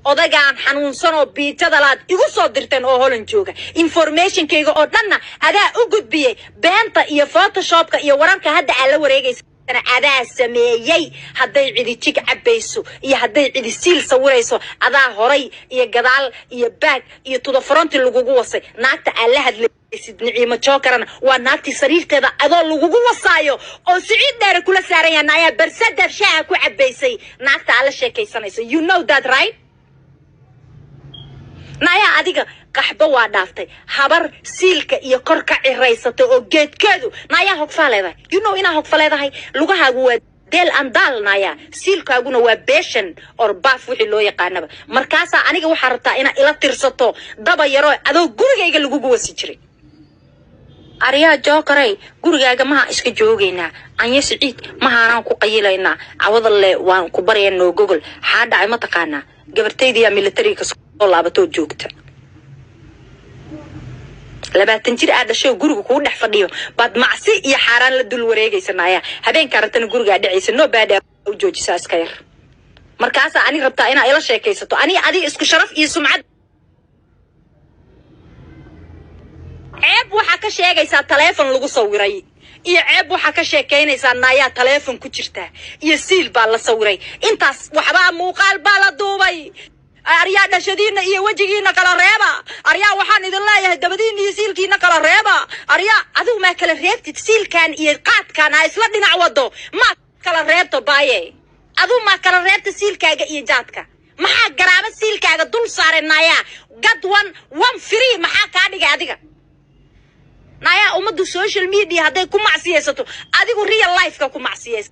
Odagaan xanuunsanoo biijadalaad igu soo dirteen oo Holan jooga, informationkayga oo dhanna adaa u gudbiyey. Beenta iyo Photoshopka iyo wararka hadda aad la wareegaysa adaa sameeyey. Hadday cidi jig cabayso iyo hadday cidi siil sawirayso, adaa horay iyo gadaal iyo back iyo to the front lagugu wasay. Naagta aad la hadlaysid, Niciimo Jokarana, waa naagtii sariirteeda adoo lagugu wasaayo oo Siciid Dheere kula saaran yahay ayaa barsada shaaha ku cabaysay. Naagta aad la sheekaysanayso, you know that, right? Nayaa, adiga qaxbo waa dhaaftay, habar siilka iyo kor ka ciraysatay oo geedkeedu. Nayaa, hogfaa leedahay, you know inaa hogfa leedahay. Lugahaagu waa deel andaal, nayaa, siilkaaguna waa beshan or baaf, wixii loo yaqaanaba. Markaasaa aniga waxaa rabtaa inaa ila tirsato daba yaroo adoo gurigayga lagugu wasi jiray. Aryaa Jookaray, gurigaaga maha iska joogaynaa? Anya Siciid mahaanaan ku qayilaynaa cawada le, waan ku baryaa noo gogol. Xaa dhacay ma taqaanaa? Gabartaydiyaa militariga kasoo laabatoo joogta. 20 jir aa dhashay oo guriga kuu dhex fadhiyo baad macsi iyo xaaraan la dul wareegaysa. Naaya, habeenkaa rabtana gurigaa dhacaysa, no baadha u joojisaa iska yar. Markaasaa ani rabtaa inaa ila sheekaysato. Ani adiga isku sharaf iyo sumcad. Ceeb waxaa ka sheegaysaa taleefon lagu sawiray iyo ceeb waxaa ka sheekaynaysaa, naayaa, taleefon ku jirta iyo siil baa la sawiray. Intaas waxbaa muuqaal baa la duubay. Aryaa, dhashadiina iyo wejigiina kala reeba. Aryaa, waxaan idin leeyahay, dabadiina iyo siilkiina kala reeba. Aryaa, adigu maa kala reebtid siilkan iyo qaadkan ha isla dhinac wado? Maa kala reebto baaye? Adigu maa kala reebta siilkaaga iyo jaadka? Maxaa garaabo siilkaaga dul saaray, naayaa? Get one, one free maxaa kaa dhigay adiga, naayaa? Ummaddu social media hadday ku macsiyaysato, adigu real lifeka ku macsiyaysa.